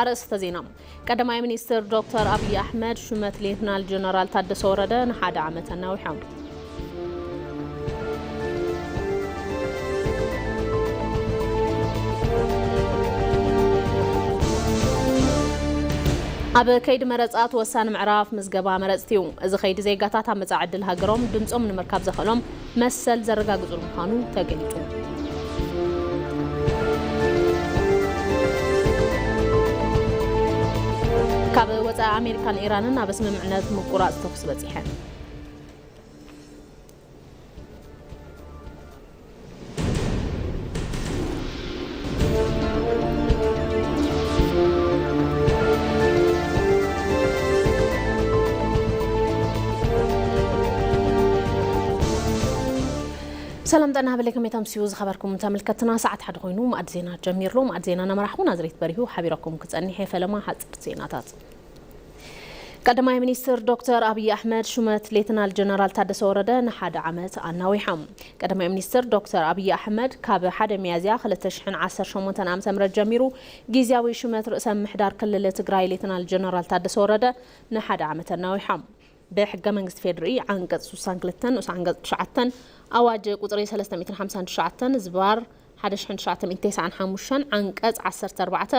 ኣርእስተ ዜና። ቀዳማይ ሚኒስትር ዶክተር ኣብይ ኣሕመድ ሹመት ሌትናል ጀነራል ታደሰ ወረደ ንሓደ ዓመት ኣናዊሖም። ኣብ ከይዲ መረፃ እቲ ወሳኒ ምዕራፍ ምዝገባ መረፅቲ እዩ። እዚ ከይዲ ዜጋታት ኣብ መጻኢ ዕድል ሃገሮም ድምፆም ንምርካብ ዘኽእሎም መሰል ዘረጋግፁሉ ምዃኑ ተገሊፁ። ካብ ወፃኢ ኣሜሪካን ኢራንን ኣብ ስምምዕነት ምቁራፅ ተኹሲ በፂሐን። ሰላም ጥዕና ሃበለይ፣ ከመይ ተምስዩ ዝኸበርኩም ተመልከትና? ሰዓት ሓደ ኮይኑ መኣዲ ዜና ጀሚርሉ። መኣዲ ዜና እናመራሕኹ ናዝሬት በሪሁ ሓቢረኩም ክጸኒሕ እየ። ፈለማ ሓፂር ዜናታት። ቀዳማይ ሚኒስትር ዶክተር ኣብይ ኣሕመድ ሹመት ሌተናል ጀነራል ታደሰ ወረደ ንሓደ ዓመት ኣናዊሖም። ቀዳማይ ሚኒስትር ዶክተር ኣብይ ኣሕመድ ካብ ሓደ ሚያዝያ ክልተ ሽሕን ዓሰርተ ሸሞንተን ዓመተ ምህረት ጀሚሩ ግዝያዊ ሹመት ርእሰ ምምሕዳር ክልል ትግራይ ሌተናል ጀነራል ታደሰ ወረደ ንሓደ ዓመት ኣናዊሖም። ብሕገ መንግስቲ ፌዴሪ ዓንቀጽ ስሳን ክልተን ንኡስ ዓንቀጽ ትሽዓተን ኣዋጅ ቁጽሪ ሰለስተ ሚእትን ሓምሳን ትሽዓተን ዝባር ሓደ ሽሕን ትሽዓተ ሚእትን ተስዓን ሓሙሽተን ዓንቀጽ ዓሰርተ ኣርባዕተ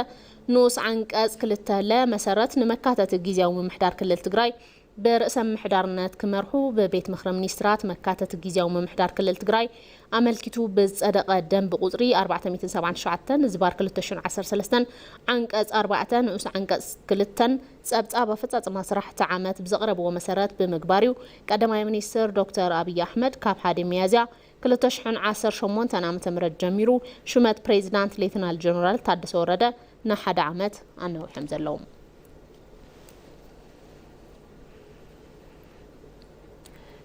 ንኡስ ዓንቀጽ ክልተ ለ መሰረት ንመካተቲ ግዝያዊ ምምሕዳር ክልል ትግራይ ብርእሰ ምምሕዳርነት ክመርሑ ብቤት ምኽሪ ሚኒስትራት መካተቲ ግዝያዊ ምምሕዳር ክልል ትግራይ ኣመልኪቱ ብዝጸደቐ ደንብ ቁጽሪ ኣርባዕተ ሚእትን ሰብዓን ትሽዓተን ዝባር ክልተ ሽሕን ዓሰርተ ሰለስተን ዓንቀጽ ኣርባዕተ ንኡስ ዓንቀጽ ክልተን ጸብጻብ ኣፈጻጽማ ስራሕ እቲ ዓመት ብዘቕረብዎ መሰረት ብምግባር እዩ። ቀዳማይ ሚኒስትር ዶክተር ኣብይ ኣሕመድ ካብ ሓደ ሚያዝያ ክልተ ሽሕን ዓሰርተ ሸሞንተን ዓመተ ምህረት ጀሚሩ ሹመት ፕሬዚዳንት ሌተናል ጀነራል ታደሰ ወረደ ንሓደ ዓመት ኣናዊሖም ዘለዉ።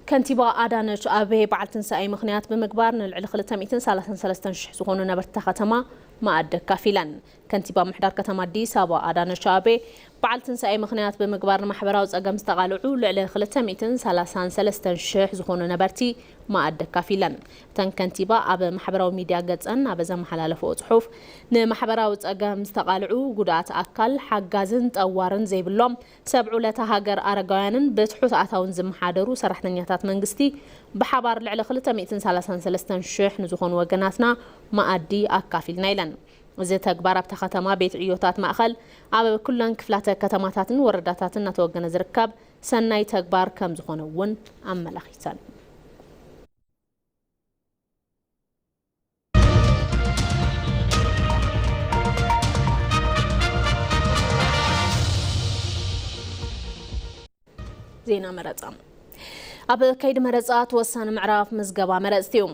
ከንቲባ ኣዳነች ኣቤቤ በዓል ትንሳኤ ምኽንያት ብምግባር ንልዕሊ ክልተ ሚእትን ሰላሳን ሰለስተን ሽሕ ዝኾኑ ነበርቲ እታ ከተማ መኣዲ ኣካፊለን። ከንቲባ ምምሕዳር ከተማ ኣዲስ ኣበባ ኣዳነች ኣቤቤ በዓል ትንሳኤ ምኽንያት ብምግባር ንማሕበራዊ ጸገም ዝተቓልዑ ልዕሊ ክልተ ሚእትን ሰላሳን ሰለስተን ሽሕ ዝኾኑ ነበርቲ መኣዲ ኣካፊለን። እተን ከንቲባ ኣብ ማሕበራዊ ሚድያ ገጸን ኣብ ዘመሓላለፍኦ ጽሑፍ፣ ንማሕበራዊ ጸገም ዝተቓልዑ ጉድኣት ኣካል፣ ሓጋዝን ጠዋርን ዘይብሎም ሰብ ውለታ ሃገር ኣረጋውያንን ብትሑት ኣታውን ዝመሓደሩ ሰራሕተኛታት መንግስቲ ብሓባር ልዕሊ ክልተ ሚእትን ሰላሳን ሰለስተን ሽሕ ንዝኾኑ ወገናትና መኣዲ ኣካፊልና ኢለን። እዚ ተግባር ኣብታ ከተማ ቤት ዕዮታት ማእኸል ኣብ ኩለን ክፍላተ ከተማታትን ወረዳታትን እናተወገነ ዝርከብ ሰናይ ተግባር ከም ዝኾነ እውን ኣመላኺተን። ዜና መረጻ። ኣብ ከይዲ መረጻ እቲ ወሳኒ ምዕራፍ ምዝገባ መረጽቲ እዩ።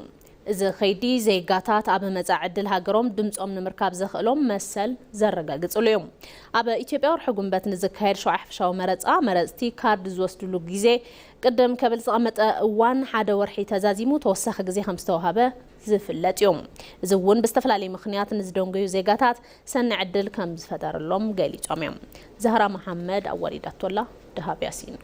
እዚ ከይዲ ዜጋታት ኣብ መጻኢ ዕድል ሃገሮም ድምጾም ንምርካብ ዘኽእሎም መሰል ዘረጋግጽሉ እዩ። ኣብ ኢትዮጵያ ወርሒ ጉንበት ንዝካየድ ሸውዓይ ሓፈሻዊ መረጻ መረጽቲ ካርድ ዝወስድሉ ግዜ ቅድም ከብል ዝተቐመጠ እዋን ሓደ ወርሒ ተዛዚሙ ተወሳኺ ግዜ ከም ዝተዋሃበ ዝፍለጥ እዩ። እዚ እውን ብዝተፈላለየ ምኽንያት ንዝደንጎዩ ዜጋታት ሰኒ ዕድል ከም ዝፈጠረሎም ገሊጾም እዮም። ዛህራ መሓመድ ኣዋሊዳቶላ፣ ደሃብ ያሲን።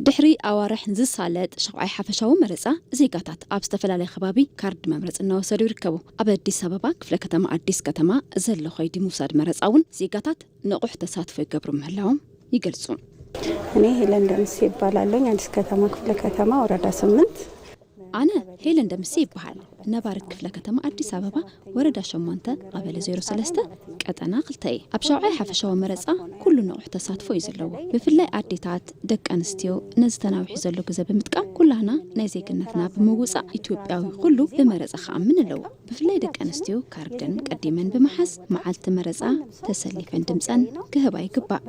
ድሕሪ ኣዋርሕ ንዝሳለጥ ሸውዓይ ሓፈሻዊ መረጻ ዜጋታት ኣብ ዝተፈላለየ ከባቢ ካርድ መምረጺ እናወሰዱ ይርከቡ። ኣብ ኣዲስ ኣበባ ክፍለ ከተማ ኣዲስ ከተማ ዘሎ ከይዲ ምውሳድ መረጻ እውን ዜጋታት ንቑሕ ተሳትፎ ይገብሩ ምህላዎም ይገልጹ። እኔ ሄለን ደምሴ ይባላለኝ። አዲስ ከተማ ክፍለ ከተማ ወረዳ ስምንት። ኣነ ሄለን ደምሴ ይበሃል። ነባሪት ክፍለ ከተማ ኣዲስ ኣበባ ወረዳ ሸሞንተ ቀበሌ ዜሮ ሰለስተ ቀጠና ክልተ እየ። ኣብ ሸውዓይ ሓፈሻዊ መረጻ ኩሉ ንቑሕ ተሳትፎ እዩ ዘለዎ። ብፍላይ ኣዴታት፣ ደቂ ኣንስትዮ ነዚ ተናዊሑ ዘሎ ግዘ ብምጥቃም ኩላህና ናይ ዜግነትና ብምውጻእ ኢትዮጵያዊ ኩሉ ብመረጻ ክኣምን ኣለዎ። ብፍላይ ደቂ ኣንስትዮ ካርደን ቀዲመን ብምሓዝ መዓልቲ መረጻ ተሰሊፈን ድምጸን ክህባ ይግባእ።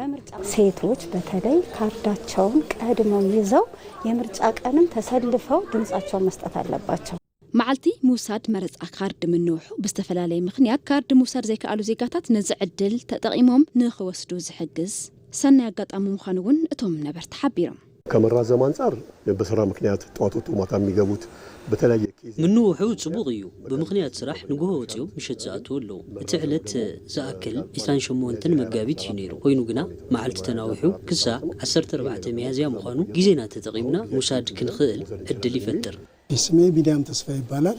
ሴቶች በተለይ ካርዳቸውን ቀድመው ይዘው የምርጫ ቀንም ተሰልፈው ድምጻቸውን መስጠት አለባቸው። መዓልቲ ምውሳድ መረጻ ካርድ ምንውሑ ብዝተፈላለየ ምኽንያት ካርድ ምውሳድ ዘይከኣሉ ዜጋታት ነዚ ዕድል ተጠቒሞም ንኽወስዱ ዝሕግዝ ሰናይ ኣጋጣሚ ምዃኑ እውን እቶም ነበርቲ ሓቢሮም። ከመራዘም አንጻር በስራ ምክንያት ጠዋት ወጥቶ ማታ የሚገቡት በተለያየ ኬዝ ምንውሑ ጽቡቕ እዩ። ብምኽንያት ስራሕ ንግሆ ወጺኦም ምሸት ዝኣትዉ ኣለዉ። እቲ ዕለት ዝኣክል ዕስራን ሸሞንተን መጋቢት እዩ ነይሩ። ኮይኑ ግና መዓልቲ ተናዊሑ ክሳዕ ዓሰርተ ኣርባዕተ ሚያዝያ ምዃኑ ግዜና ተጠቒምና ምውሳድ ክንኽእል ዕድል ይፈጥር። ስሜ ቢንያም ተስፋ ይባላል።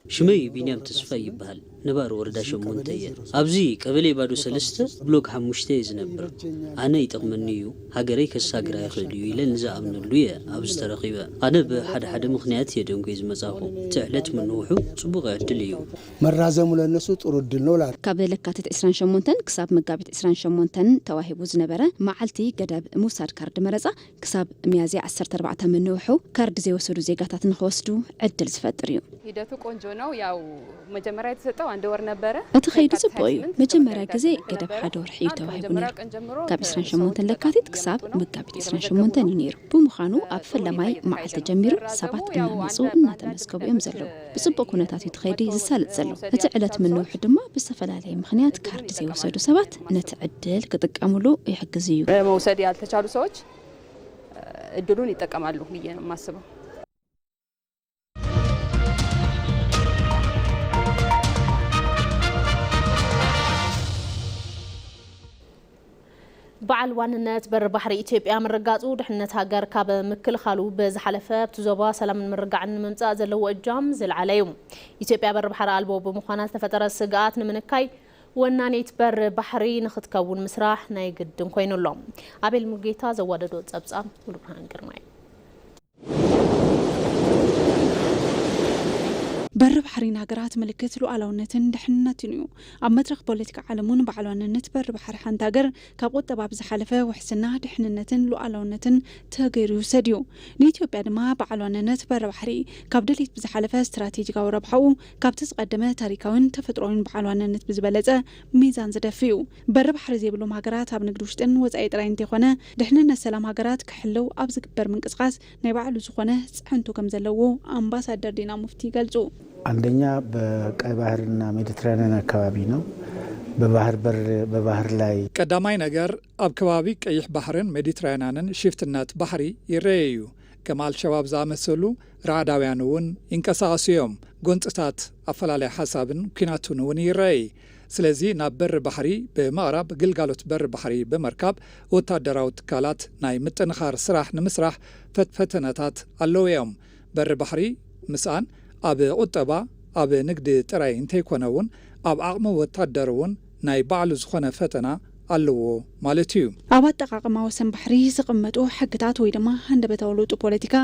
ሽመይ ቢንያም ተስፋ ይበሃል። ነባር ወረዳ ሸሞንተ እየ። ኣብዚ ቀበሌ ባዶ ሰለስተ ብሎክ ሓሙሽተ እየ ዝነብር። ኣነ ይጠቕመኒ እዩ፣ ሃገረይ ከሳግራ ይኽእል እዩ ኢለ ንዝኣምነሉ እየ ኣብዚ ተረኺበ። ኣነ ብሓደ ሓደ ምኽንያት እየ ደንጎይ ዝመጻኹ። እቲ ዕለት ምንውሑ ጽቡቕ ዕድል እዩ። መራዘሙ ለነሱ ጥሩ ዕድል ነው እላለሁ። ካብ ለካቲት ዕስራን ሸሞንተን ክሳብ መጋቢት ዕስራን ሸሞንተን ተዋሂቡ ዝነበረ መዓልቲ ገደብ ምውሳድ ካርድ መረጻ ክሳብ ሚያዝያ ዓሰርተ ኣርባዕተ ምንውሑ ካርድ ዘይወሰዱ ዜጋታት ንኽወስዱ ዕድል ዝፈጥር እዩ። ሂደቱ ቆንጆ ነው። ያው መጀመሪያ የተሰጠው አንድ ወር ነበረ። እቲ ከይዱ ጽቡቕ እዩ። መጀመሪያ ግዜ ገደብ ሓደ ወርሒ እዩ ተዋሂቡ ነይሩ። ካብ ዕስራን ሸሞንተን ለካቲት ክሳብ መጋቢት ዕስራን ሸሞንተን እዩ ነይሩ። ብምዃኑ ኣብ ፈለማይ መዓልቲ ጀሚሩ ሰባት እናመጹ እናተመዝገቡ እዮም ዘለዉ። ብጽቡቕ ኩነታት እዩ እቲ ከይዲ ዝሳለጥ ዘሎ። እቲ ዕለት ምንውሑ ድማ ብዝተፈላለየ ምኽንያት ካርድ ዘይወሰዱ ሰባት ነቲ ዕድል ክጥቀሙሉ ይሕግዝ እዩ። መውሰድ ያልተቻሉ ሰዎች እድሉን ይጠቀማሉ ብዬ ነው የማስበው። በዓል ዋንነት በሪ ባሕሪ ኢትዮጵያ ምርጋጹ ድሕነት ሃገር ካብ ምክልኻሉ ብዝሓለፈ ኣብቲ ዞባ ሰላምን ምርጋዕን ንምምጻእ ዘለዎ እጃም ዝለዓለ እዩ። ኢትዮጵያ በሪ ባሕሪ ኣልቦ ብምዃና ዝተፈጠረ ስግኣት ንምንካይ ወናኒት በሪ ባሕሪ ንኽትከውን ምስራሕ ናይ ግድን ኮይኑ ኣሎ። ኣቤል ሙሉጌታ ዘዋደዶ ጸብጻብ ሙሉብርሃን ግርማይ። በሪ ባሕሪ ንሃገራት ምልክት ሉዓላውነትን ድሕንነትን እዩ። ኣብ መድረኽ ፖለቲካ ዓለም እውን በዓል ዋንነት በሪ ባሕሪ ሓንቲ ሃገር ካብ ቁጠባ ብዝሓለፈ ውሕስና፣ ድሕንነትን ሉዓላውነትን ተገይሩ ይውሰድ እዩ። ንኢትዮጵያ ድማ በዓል ዋንነት በሪ ባሕሪ ካብ ድሌት ብዝሓለፈ ስትራቴጂካዊ ረብሓኡ ካብቲ ዝቐደመ ታሪካዊን ተፈጥሮኣዊን በዓል ዋንነት ብዝበለጸ ሚዛን ዝደፊ እዩ። በሪ ባሕሪ ዘይብሎም ሃገራት ኣብ ንግዲ ውሽጥን ወጻኢ ጥራይ እንተይኮነ ድሕንነት ሰላም ሃገራት ክሕለው ኣብ ዝግበር ምንቅስቃስ ናይ ባዕሉ ዝኾነ ጽዕንቶ ከም ዘለዎ ኣምባሳደር ዲና ሙፍቲ ይገልጹ። አንደኛ በቀይ ባህርና ሜዲትራኒያን አካባቢ ነው። በባህር በር፣ በባህር ላይ ቀዳማይ ነገር ኣብ ከባቢ ቀይሕ ባሕርን ሜዲትራኒያንን ሽፍትነት ባሕሪ ይረአ እዩ። ከም ኣልሸባብ ዝኣመሰሉ ራዕዳውያን እውን ይንቀሳቐሱ እዮም። ጎንጽታት ኣፈላለይ ሓሳብን ኲናትን እውን ይረኣይ። ስለዚ ናብ በሪ ባሕሪ ብምቕራብ ግልጋሎት በሪ ባሕሪ ብምርካብ ወታደራዊ ትካላት ናይ ምጥንኻር ስራሕ ንምስራሕ ፈት-፣ ፈተነታት ኣለዉ እዮም። በሪ ባሕሪ ምስኣን ኣብ ቁጠባ፣ ኣብ ንግዲ ጥራይ እንተይኮነ እውን ኣብ ዓቕሚ ወታደር እውን ናይ ባዕሉ ዝኾነ ፈተና ኣለዎ ማለት እዩ። ኣብ ኣጠቓቕማ ወሰን ባሕሪ ዝቕመጡ ሕግታት ወይ ድማ ሃንደበታዊ ለውጢ ፖለቲካ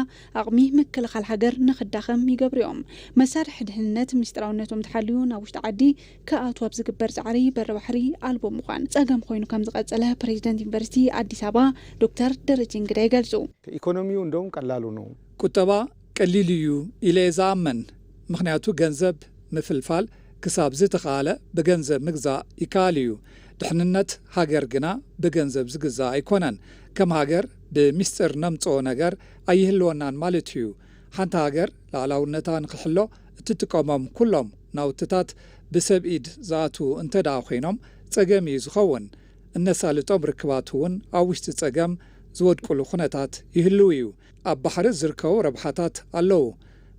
ዓቕሚ ምክልኻል ሃገር ንኽዳኸም ይገብሩ እዮም። መሳርሒ ድሕንነት ምስጢራውነቶም ተሓልዩ ናብ ውሽጢ ዓዲ ክኣትዉ ኣብ ዝግበር ጻዕሪ በሪ ባሕሪ ኣልቦ ምዃን ጸገም ኮይኑ ከም ዝቐጸለ ፕሬዚደንት ዩኒቨርሲቲ ኣዲስ ኣበባ ዶክተር ደረጀ እንግዳ ይገልጹ። ኢኮኖሚው እንደውም ቀላሉ ነው። ቁጠባ ቀሊል እዩ ኢለ እየ ዝኣምን። ምኽንያቱ ገንዘብ ምፍልፋል ክሳብ ዝተኻእለ ብገንዘብ ምግዛእ ይከኣል እዩ። ድሕንነት ሃገር ግና ብገንዘብ ዝግዛእ ኣይኮነን። ከም ሃገር ብሚስጥር ነምጽኦ ነገር ኣይህልወናን ማለት እዩ። ሓንቲ ሃገር ላዕላውነታ ንኽሕሎ እትጥቀሞም ኩሎም ናውትታት ብሰብ ኢድ ዝኣትዉ እንተ ደኣ ኮይኖም ጸገም እዩ ዝኸውን። እነሳልጦም ርክባት እውን ኣብ ውሽጢ ጸገም ዝወድቁሉ ኩነታት ይህልው እዩ። ኣብ ባሕሪ ዝርከቡ ረብሓታት ኣለዉ።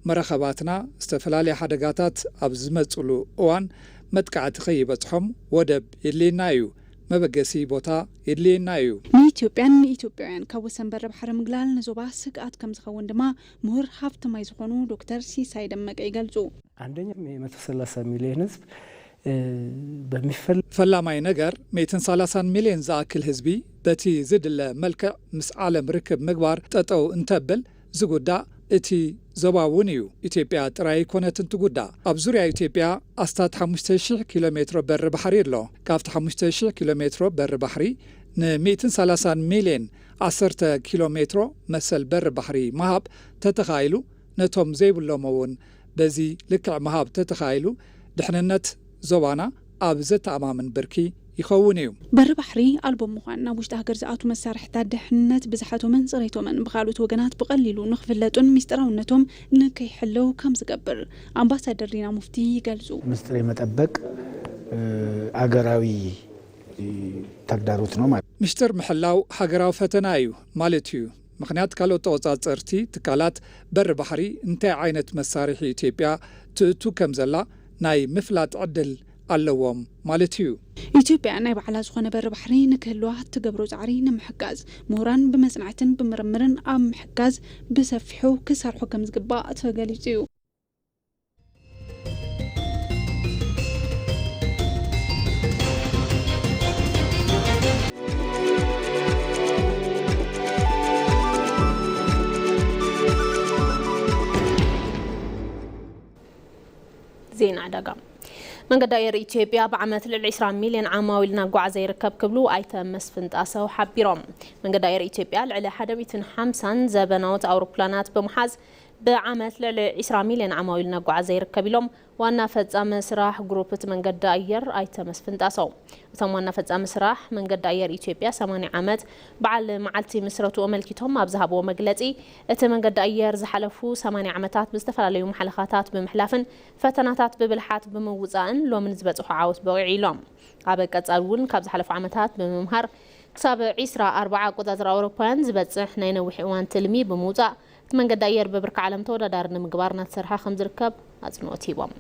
መራኸባትና ዝተፈላለዩ ሓደጋታት ኣብ ዝመጽሉ እዋን መጥቃዕቲ ከይበጽሖም ወደብ የድልየና እዩ። መበገሲ ቦታ የድልየና እዩ። ንኢትዮጵያን ንኢትዮጵያውያን ካብ ወሰን በሪ ባሕሪ ምግላል ንዞባ ስግኣት ከም ዝኸውን ድማ ምሁር ሃፍቲ ማይ ዝኾኑ ዶክተር ሲሳይ ደመቀ ይገልጹ። አንደኛ የመቶ ሰላሳ ሚሊዮን ህዝብ፣ እ፣ በሚፈል- ፈላማይ ነገር፣ ሚእትን ሰላሳን ሚሊዮን ዝኣክል ህዝቢ በቲ ዝድለ መልክዕ ምስ ዓለም ርክብ ምግባር ጠጠው እንተብል ዝጉዳእ እቲ ዞባ እውን እዩ። ኢትዮጵያ ጥራይ ኣይኮነትን ትጉዳእ። ኣብ ዙርያ ኢትዮጵያ ኣስታት ሓሙሽተ ሺሕ ኪሎ ሜትሮ በሪ ባሕሪ ኣሎ። ካብቲ ሓሙሽተ ሺሕ ኪሎ ሜትሮ በሪ ባሕሪ ን ሚእትን ሰላሳን ሚሊዮን ዓሰርተ ኪሎ ሜትሮ መሰል በሪ ባሕሪ ምሃብ ተተኻኢሉ፣ ነቶም ዘይብሎም እውን በዚ ልክዕ ምሃብ ተተኻኢሉ፣ ድሕንነት ዞባና ኣብ ዘተኣማምን ብርኪ ይኸውን እዩ። በሪ ባሕሪ ኣልቦ ምዃን ናብ ውሽጢ ሃገር ዝኣቱ መሳርሕታት ድሕንነት ብዝሓቶምን ጽሬቶምን ብኻልኦት ወገናት ብቐሊሉ ንኽፍለጡን ሚስጥራውነቶም ንከይሕለው ከም ዝገብር ኣምባሳደር ዲና ሙፍቲ ይገልጹ። ምስጢር የመጠበቅ፣ እ፣ አገራዊ ተግዳሮት ነው ማለት። ምስጢር ምሕላው ሃገራዊ ፈተና እዩ ማለት እዩ። ምኽንያት ካልኦት ተቖጻጸርቲ ትካላት በሪ ባሕሪ እንታይ ዓይነት መሳርሒ ኢትዮጵያ ትእቱ ከም ዘላ ናይ ምፍላጥ ዕድል ኣለዎም ማለት እዩ። ኢትዮጵያ ናይ ባዕላ ዝኾነ በሪ ባሕሪ ንክህልዋ እትገብሮ ጻዕሪ ንምሕጋዝ ምሁራን ብመጽናዕትን ብምርምርን ኣብ ምሕጋዝ ብሰፊሑ ክሰርሑ ከም ዝግባእ ተገሊጹ እዩ። ዜና ዕዳጋ። መንገዲ ኣየር ኢትዮጵያ ብዓመት ልዕሊ ዕስራ ሚልዮን ዓማዊል እናጓዓዘ ይርከብ ክብሉ ኣይተ መስፍን ጣሰው ሓቢሮም። መንገዲ ኣየር ኢትዮጵያ ልዕሊ ሓደ ሚእትን ሓምሳን ዘበናዎት ኣውሮፕላናት ብምሓዝ ብዓመት ልዕሊ ዕስራ ሚልዮን ዓማዊል እናጓዓዘ ይርከብ ኢሎም ዋና ፈጻሚ ስራሕ ግሩፕ እቲ መንገዲ ኣየር ኣይተ መስፍን ጣሰው። እቶም ዋና ፈጻሚ ስራሕ መንገዲ ኣየር ኢትዮጵያ ሰማንያ ዓመት በዓል መዓልቲ ምስረቱ ኣመልኪቶም ኣብ ዝሃብዎ መግለጺ፣ እቲ መንገዲ ኣየር ዝሓለፉ ሰማንያ ዓመታት ብዝተፈላለዩ መሓለኻታት ብምሕላፍን ፈተናታት ብብልሓት ብምውጻእን ሎምን ዝበጽሖ ዓወት በቒዑ ኢሎም። ኣብ ቀጻሊ እውን ካብ ዝሓለፉ ዓመታት ብምምሃር ክሳብ ዕስራ ኣርባዓ ኣቆጻጽራ ኣውሮፓውያን ዝበጽሕ ናይ ነዊሕ እዋን ትልሚ ብምውጻእ እቲ መንገዲ ኣየር ብብርኪ ዓለም ተወዳዳሪ ንምግባር እናተሰርሐ ከም ዝርከብ ኣጽንኦት ሂቦም።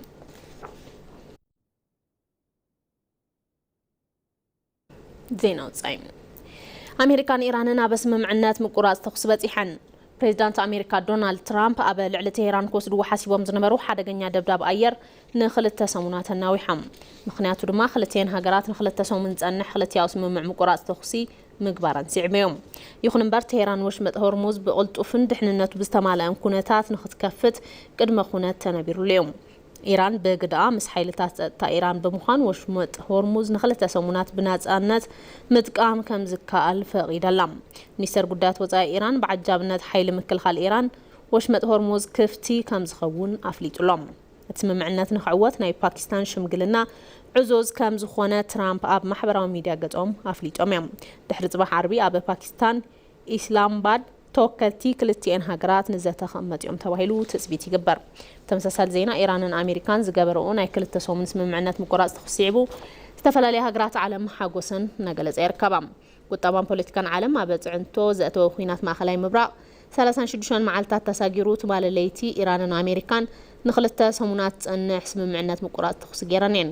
ዜና ወጻኢ። ኣሜሪካን ኢራንን ኣብ ስምምዕነት ምቁራጽ ተኹሲ በጺሐን። ፕሬዚዳንት ኣሜሪካ ዶናልድ ትራምፕ ኣብ ልዕሊ ቴሄራን ክወስድዎ ሓሲቦም ዝነበሩ ሓደገኛ ደብዳብ ኣየር ንኽልተ ሰሙናት ኣናዊሖም። ምኽንያቱ ድማ ክልቲኤን ሃገራት ንኽልተ ሰሙን ዝጸንሕ ክልቲኣዊ ስምምዕ ምቁራጽ ተኹሲ ምግባረን ስዒቡ እዩ። ይኹን እምበር ቴሄራን ወሽመጥ ሆርሙዝ ብቕልጡፍን ድሕንነቱ ብዝተማልአን ኩነታት ንኽትከፍት ቅድመ ኩነት ተነቢሩሉ እዩ። ኢራን ብግድኣ ምስ ሓይልታት ጸጥታ ኢራን ብምዃን ወሽመጥ ሆርሙዝ ንኽልተ ሰሙናት ብናጻነት ምጥቃም ከም ዝከኣል ፈቒዳ'ላ። ሚኒስተር ጉዳያት ወጻኢ ኢራን ብዓጃብነት ሓይሊ ምክልኻል ኢራን ወሽመጥ ሆርሙዝ ክፍቲ ከም ዝኸውን ኣፍሊጡ'ሎ። እቲ ስምምዕነት ንኽዕወት ናይ ፓኪስታን ሽምግልና ዕዙዝ ከም ዝኾነ ትራምፕ ኣብ ማሕበራዊ ሚድያ ገጾም ኣፍሊጦም እዮም። ድሕሪ ጽባሕ ዓርቢ ኣብ ፓኪስታን ኢስላምባድ ተወከልቲ ክልቲኤን ሃገራት ንዘተ ክቕመጡ እዮም ተባሂሉ ትጽቢት ይግበር። ብተመሳሳሊ ዜና፣ ኢራንን ኣሜሪካን ዝገበረኦ ናይ ክልተ ሰሙን ስምምዕነት ምቁራጽ ተኹሲ ስዒቡ ዝተፈላለያ ሃገራት ዓለም ሓጎሰን እናገለጻ ይርከባ። ቁጠባን ፖለቲካን ዓለም ኣብ ጽዕንቶ ዘእተወ ኲናት ማእኸላይ ምብራቕ ሰላሳን ሽዱሽተን መዓልታት ተሳጊሩ፣ ትማሊ ለይቲ ኢራንን ኣሜሪካን ንኽልተ ሰሙናት ዝጸንሕ ስምምዕነት ምቁራጽ ተኹሲ ገይረን እየን።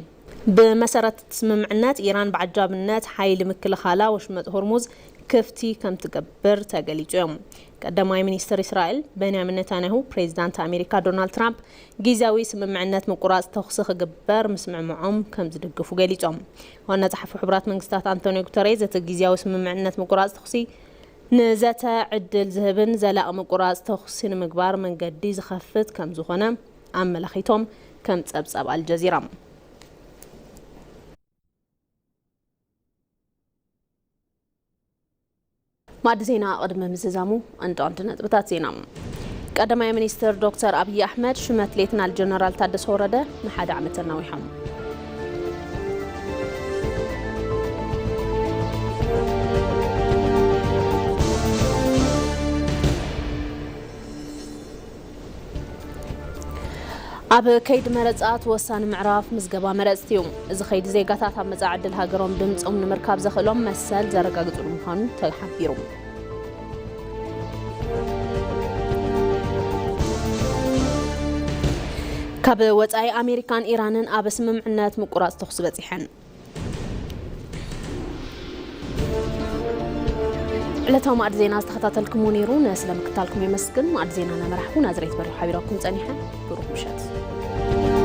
ብመሰረት እቲ ስምምዕነት፣ ኢራን ብዓጃብነት ሓይሊ ምክልኻላ ወሽመጥ ሆርሙዝ ክፍቲ ከም ትገብር ተገሊጹ እዮም። ቀዳማይ ሚኒስትር እስራኤል ቤንያሚን ኔታንያሁ፣ ፕሬዚዳንት ኣሜሪካ ዶናልድ ትራምፕ ግዝያዊ ስምምዕነት ምቁራጽ ተኹሲ ክግበር ምስምዕምዖም ከም ዝድግፉ ገሊጾም። ዋና ጸሓፊ ሕቡራት መንግስታት ኣንቶኒዮ ጉተሬዝ፣ እቲ ግዝያዊ ስምምዕነት ምቁራጽ ተኹሲ ንዘተ ዕድል ዝህብን ዘላቒ ምቁራጽ ተኹሲ ንምግባር መንገዲ ዝኸፍት ከም ዝኾነ ኣመላኺቶም፣ ከም ጸብጻብ ኣልጀዚራ። ማዕዲ ዜና ቅድሚ ምዝዛሙ፣ ቀንዲ ቀንዲ ነጥብታት ዜና። ቀዳማይ ሚኒስትር ዶክተር ኣብይ ኣሕመድ ሽመት ሌትናል ጀነራል ታደሰ ወረደ ንሓደ ዓመት ኣናዊሖም። ኣብ ከይዲ መረጻ እቲ ወሳኒ ምዕራፍ ምዝገባ መረጽቲ እዩ። እዚ ከይዲ ዜጋታት ኣብ መጻኢ ዕድል ሃገሮም ድምጾም ንምርካብ ዘኽእሎም መሰል ዘረጋግጹሉ ምዃኑ ተሓቢሩ። ካብ ወጻኢ ኣሜሪካን ኢራንን ኣብ ስምምዕነት ምቁራጽ ተኹሲ በጺሐን። ዕለታዊ ማዕዲ ዜና ዝተኸታተልኩሞ ነይሩ። ንስለ ምክታልኩም የመስግን። ማዕዲ ዜና እናመራሕኩ ናዝሬት በሪሁ ሓቢራኩም ጸኒሐ። ብሩኽ ምሸት።